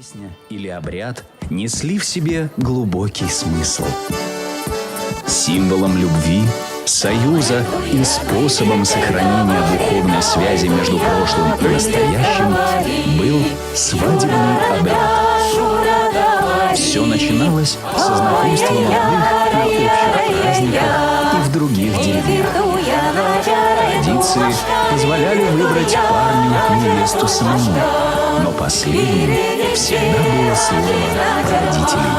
Песня или обряд несли в себе глубокий смысл. Символом любви, союза и способом сохранения духовной связи между прошлым и настоящим был свадебный обряд. Все начиналось со знакомства молодых на общих праздниках и в других деревнях. Традиции позволяли выбрать парню невесту самому, но последним всегда было слово родителей.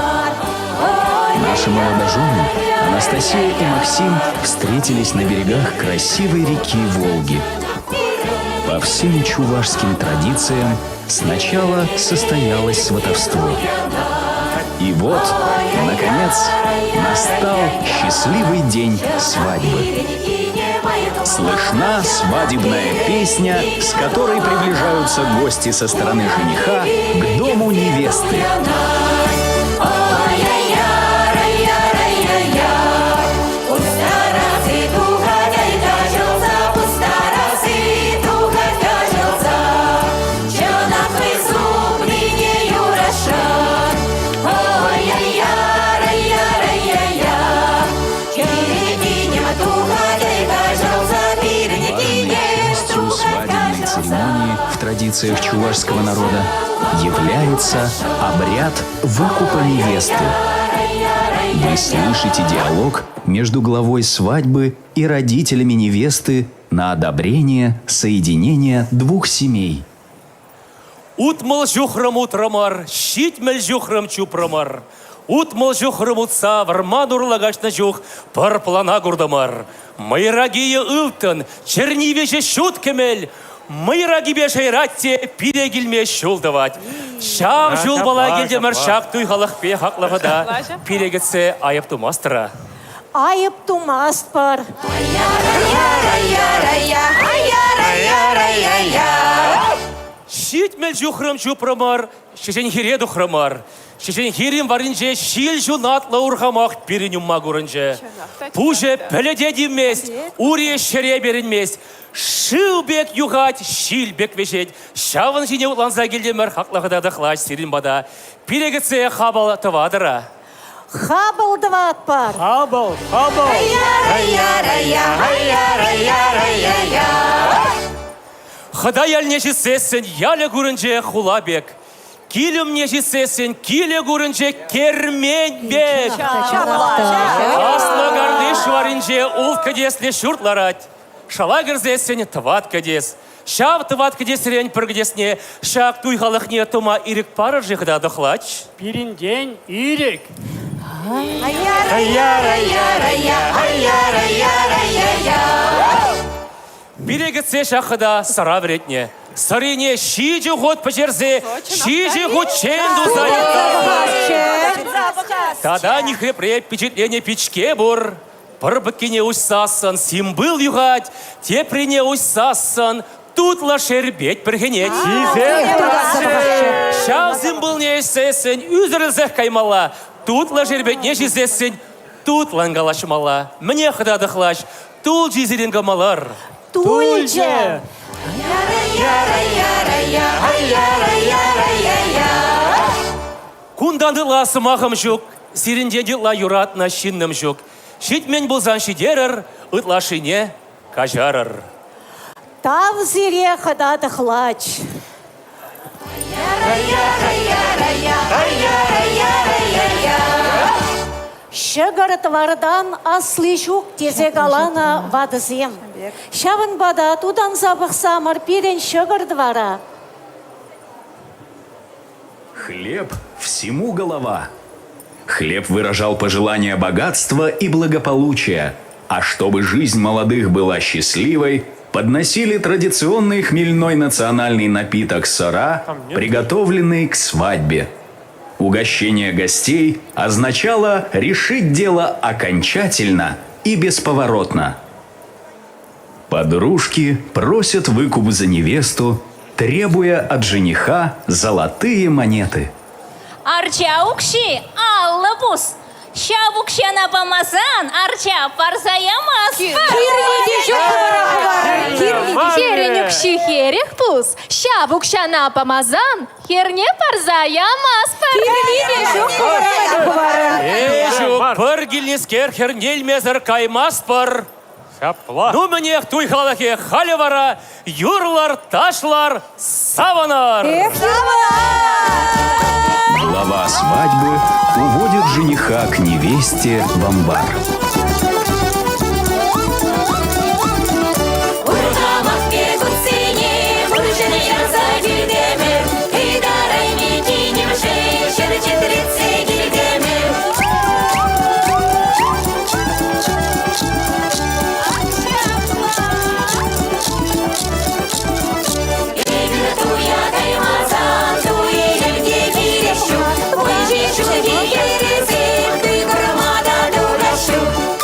Наши молодожены Анастасия и Максим встретились на берегах красивой реки Волги. По всем чувашским традициям сначала состоялось сватовство. И вот, наконец, настал счастливый день свадьбы. Слышна свадебная песня, с которой приближаются гости со стороны жениха к дому невесты. Частью свадебной церемонии в традициях чувашского народа является обряд выкупа невесты. Вы слышите диалог между главой свадьбы и родителями невесты на одобрение соединения двух семей. 60 ҫухрӑм утрӑмӑр, 70 ҫухрӑм чупрӑмӑр. 60 ҫухрӑм утса вӑрман урлӑ каҫнӑ чух пӗр плана куртӑмӑр. Мӑйракийӗ ылтӑн, чӗрни виҫӗ ҫут кӗмӗл. Мӑйракипе шӑйрать те пире килме ҫул тӑвать. Ҫав ҫулпала килтӗмӗр ҫак туй халӑхпе хаклӑ хӑта. Пире кӗтсе айӑп тумастӑр-а? Айӑп тумастпӑр. 70 ҫухрӑм чупрӑмӑр, ҫеҫен хире тухрӑмӑр. Ҫеҫен хирӗн варринче ҫил ҫунатлӑ урхамах пирӗн умма курӑнчӗ. Пуҫӗ пӗлӗте тивмест, ури ҫӗре перӗнмест. Шыв пек юхать, ҫил пек вӗҫет. Ҫавӑн ҫине утланса килтӗмӗр хаклӑ хӑта тӑхлач сирӗн пата. Пире кӗтсе хапӑл тӑватӑр-а? Хапӑл тӑватпӑр. Хапӑл, хапӑл. Хӑта ялне ҫитсессӗн ялӗ курӑнчӗ хула пек. Килӗмне ҫитсессӗн килӗ курӑнчӗ кермен пек. Аслӑ картиш варринче улт кӗтеслӗ ҫурт ларать. Шала кӗрсессӗн тӑват кӗтес. Ҫав тӑват кӗтесрен пӗр кӗтесне ҫак туй халӑхне тӑма ирӗк парӑр-ши хӑта тӑхлач? Пирӗнтен ирӗк. Пире кӗтсе ҫак хӑта сӑра вӗретнӗ. Сӑрине ҫичӗ хут пӗҫерсе ҫичӗ хутчен туса Тата нихрепре пичетленӗ пичке пур. Пӗр пӗккине уҫсассӑн симпыл юхать, теприне уҫсассӑн тутлӑ шерпет пӗрхӗнет. Ҫав симпылне ӗҫсессӗн ӳсӗрӗлсех каймалла, тутлӑ шерпетне ҫисессӗн тутлӑн калаҫмалла. Мӗне хӑта-тӑхлаҫ, тулчӗ сирӗн кӑмӑлӑр. Тулчӗ. Кунтан ытла сӑмахӑм ҫук, сирӗнтен ытла юратнӑ ҫыннӑм ҫук. Ҫитмен пулсан ҫитерӗр, ытлашшине каҫарӑр. Тав сире, хӑта тӑхлач. Ҫӑкӑр тӑвартан асли ҫук тесе каланӑ ватӑсем. Ҫавӑнпа та тутанса пӑхсамӑр пирӗн ҫӑкӑр тӑвара. Хлеб всему голова. Хлеб выражал пожелания богатства и благополучия, а чтобы жизнь молодых была счастливой, подносили традиционный хмельной национальный напиток сыра, приготовленный к свадьбе. Угощение гостей означало решить дело окончательно и бесповоротно. Подружки просят выкуп за невесту, требуя от жениха золотые монеты. Арча укҫи 50 пус. Ҫав укҫана памасан арча парса ямастпӑр. Кирлӗ те ҫук хӑвара хӑварӑр. Кирлӗ те Сирӗн укҫа. укҫи хӗрӗх пус. Ҫав укҫана памасан хӗрне парса ямастпӑр. Кирли те ҫук хӑварӑр. Эй, ҫук, пӗр килнӗскер хӗрне илмесӗр каймастпӑр. Ҫапла. Ну, мӗнех, туй халӑхӗ, халӗ вара юрлар, ташлар, савӑнар! Эх, Глава свадьбы уводит жениха к невесте в амбар. Урхамах пек утсене вӑрҫӑн ярса килтӗмӗр. Ытарайми кинемшӗн ҫӗр чӗтретсе килтӗмӗр. Эпир туя каймасан туй те килес ҫук. Вӑйҫи ҫулхи хӗрсем туй курма та тухас ҫук.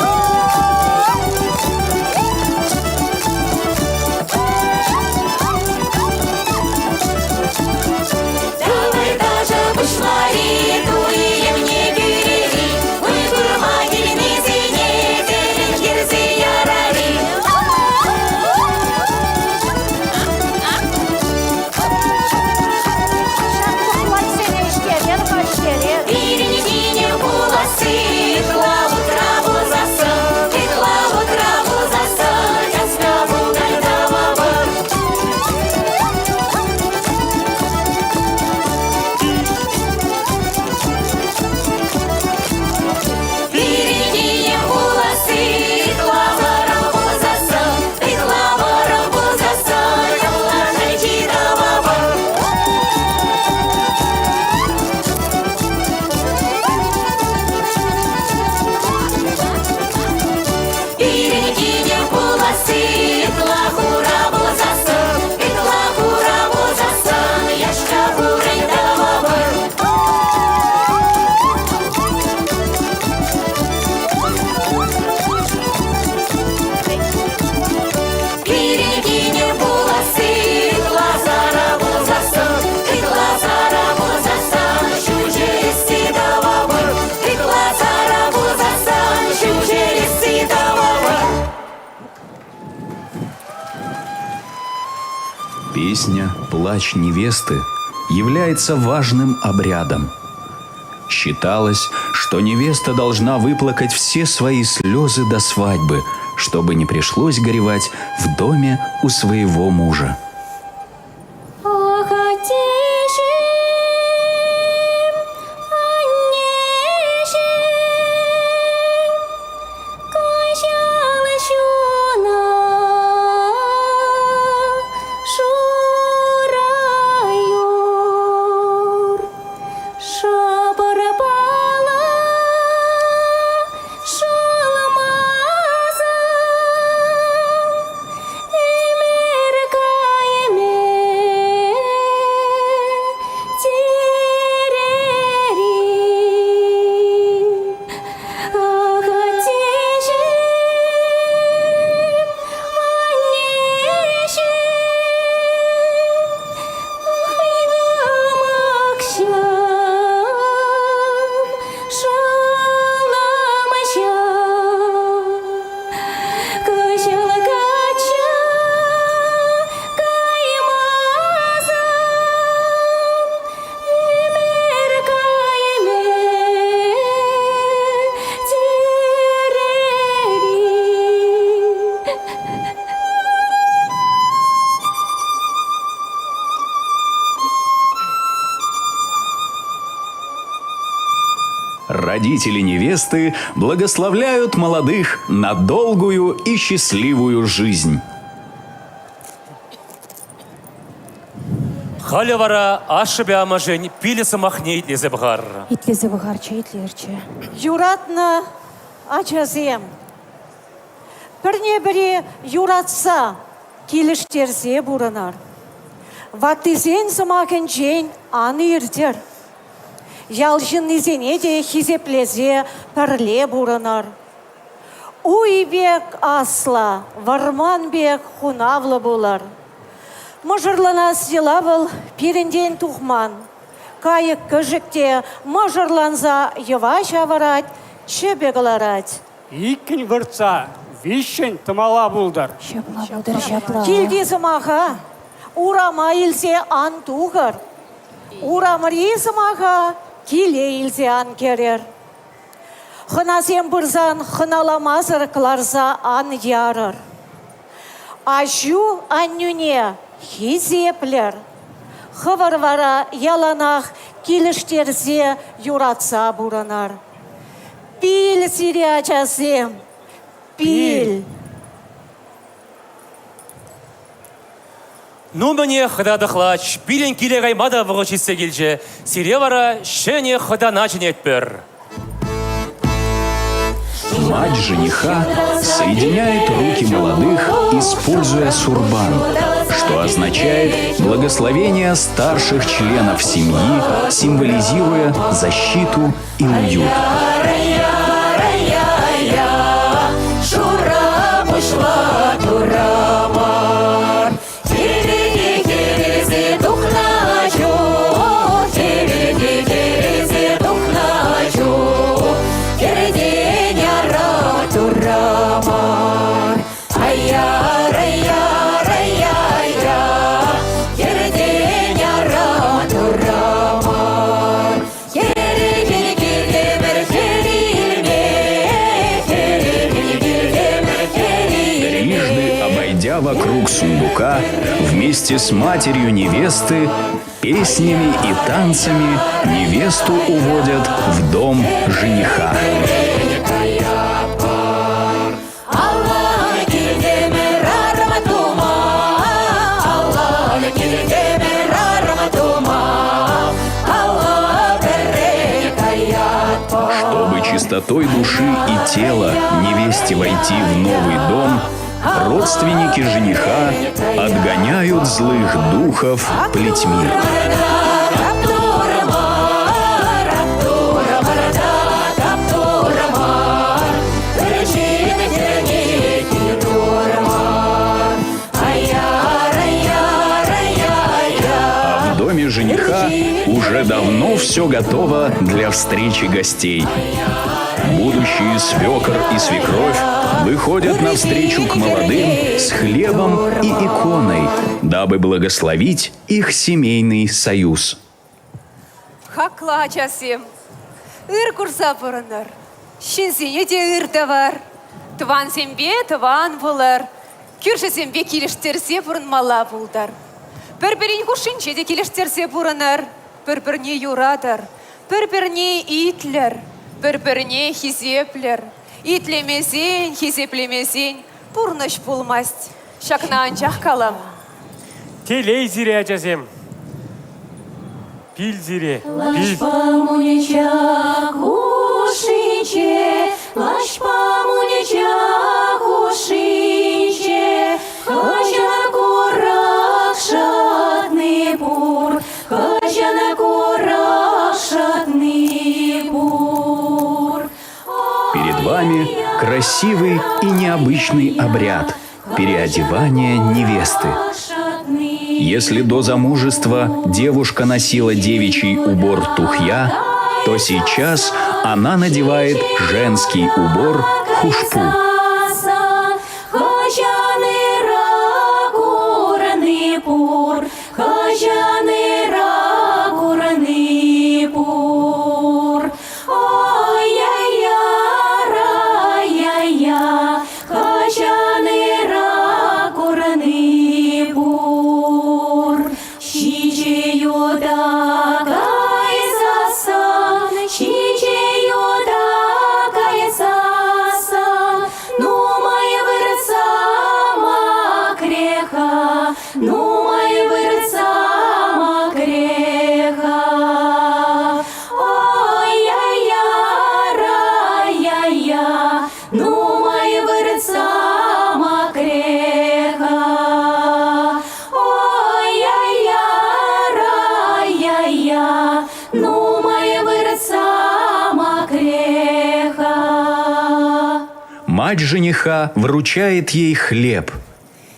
Тавӑр ташӑ пуҫлари, туй илемне кӳрери, Уй курма килнисене тӗлӗнтерсе ярари. Ҫак кухлайсене ӗҫтерер, ӗҫтерер. Пирӗн кинӗ пуласси, ытла утра пулсассӑн, ытла утра пулсассӑн, часка пултӑр тӑвӑпӑр. Пирӗн кинӗ пуласси, ытла вӑрӑм пулсассӑн, ытла вӑрӑм пулсассӑн, ытла шӑнчи тӑвӑпӑр. Пирӗн кинӗ пуласси, ытла хура пулсассӑн, ытла хура пулсассӑн, яшка хурӑн тӑвӑпӑр. Пирӗн кинӗ пуласси, ытла сарӑ пулсассӑн, ытла сарӑ пулсассӑн, ҫӳҫелесси тӑвӑпӑр. Ытла сарӑ пулсассӑн, ҫӳҫелесси тӑвӑпӑр. Песня «Плач невесты» является важным обрядом. Считалось, что невеста должна выплакать все свои слезы до свадьбы, чтобы не пришлось горевать в доме у своего мужа. Ах, аттеҫӗм, аннеҫӗм, каҫал ҫуна шура юр, шӑпӑрпала шӑлмасан ӗмӗр кайми терери. Ах, аттеҫӗм, аннеҫӗм, Айламакҫам, шаламаҫам, кӑҫал качча каймасан, ӗмӗр кайми терери. Родители невесты благословляют молодых на долгую и счастливую жизнь. Халӗ вара ашшӗпе амӑшӗн пилӗ сӑмахне итлесе пӑхар. Итлесе пӑхарччӗ, итлерччӗ. Юратнӑ ачасем, пӗрне-пӗри юратса, килӗштерсе пурӑнар. Ваттисен сӑмахӗнчен ан иртӗр. Ял ҫыннисене те хисеплесе пӗрле пурӑнӑр. Уй пек аслӑ, вӑрман пек хунавлӑ пулӑр. Мӑшӑрланас йӑла вӑл пирӗнтен тухман. Кайӑк-кӗшӗк те мӑшӑрланса йӑва ҫавӑрать, чӗпӗ кӑларать. Иккӗн выртса, виҫҫӗн тӑмала пултӑр. Ҫапла пултӑр, ҫапла. Килти сӑмаха. урама илсе ан тухӑр. Урамри сӑмаха киле илсе ан кӗрӗр. Хӑнасем пырсан хӑналамасӑр кӑларса ан ярӑр. Аҫу-аннӳне хисеплӗр. Хӑвӑр вара яланах килӗштерсе юратса пурӑнӑр. Пил сире, ачасем, пил! Ну, мӗне хӑта тӑхлач, пирӗн киле кайма та вӑхӑт ҫитсе килчӗ. Сире вара ҫӗнӗ хӑтана чӗнетпӗр. Мать жениха соединяет руки молодых, используя сурбан, что означает благословение старших членов семьи, символизируя защиту и уют. Трижды обойдя вокруг сундука, вместе с матерью невесты, песнями и танцами невесту уводят в дом жениха. Чтобы чистотой души и тела невесте войти в новый дом, родственники жениха отгоняют злых духов плетьми. А в доме жениха уже давно все готово для встречи гостей. Будущие свекор и свекровь выходят навстречу к молодым с хлебом и иконой, дабы благословить их семейный союз. Хаклӑ ачасем, ыр курса пурӑнӑр. Ҫынсене те ыр тӑвӑр. Тӑвансемпе тӑван пулӑр. Кӳршӗсемпе килӗштерсе пурӑнмалла пултӑр. Пӗр-пӗрин хушшинче те килӗштерсе пурӑнӑр. Пӗр-пӗрне юратӑр, пӗр-пӗрне итлӗр, пӗр-пӗрне хисеплӗр. Итлемесен, хисеплемесен пурнӑҫ пулмасть. Ҫакна анчах калам. Телей сире, ачасем. Пил сире. Пил. Лаҫпа мунча хушшинче, лаҫпа мунча хушшинче, хӑҫан курак шӑтни пур, хӑҫан курак шӑтни пур. Перед вами красивый и необычный обряд – переодевание невесты. Если до замужества девушка носила девичий убор тухья, то сейчас она надевает женский убор хушпу. Мать жениха вручает ей хлеб.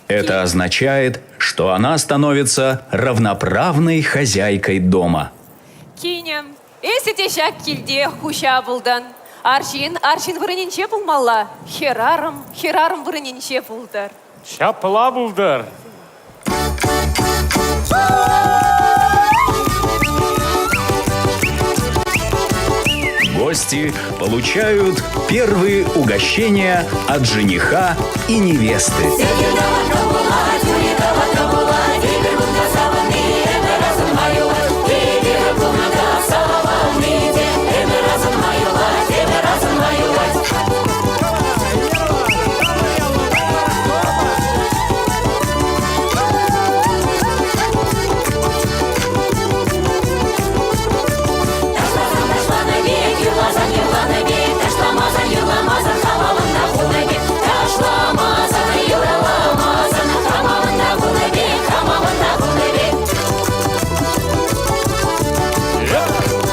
Это означает, что она становится равноправной хозяйкой дома. Кинӗм, эсӗ те ҫак килте хуҫа пултӑн. Арҫын арҫын вырӑнӗнче пулмалла, хӗрарӑм хӗрарӑм вырӑнӗнче пултӑр. Ҫапла пултӑр. Гости получают первые угощения от жениха и невесты.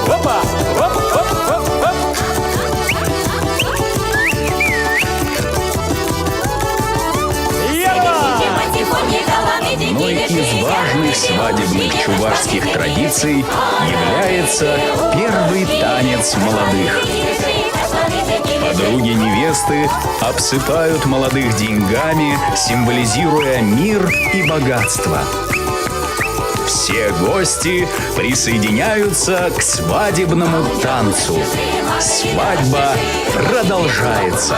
Опа! Оп, оп, оп, оп. Яла! Одной из важных свадебных чувашских традиций является первый танец молодых. Подруги невесты обсыпают молодых деньгами, символизируя мир и богатство. Все гости присоединяются к свадебному танцу. Свадьба продолжается.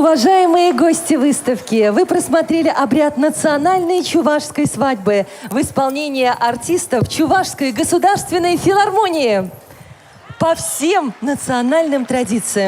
Уважаемые гости выставки, вы просмотрели обряд национальной чувашской свадьбы в исполнении артистов Чувашской государственной филармонии по всем национальным традициям.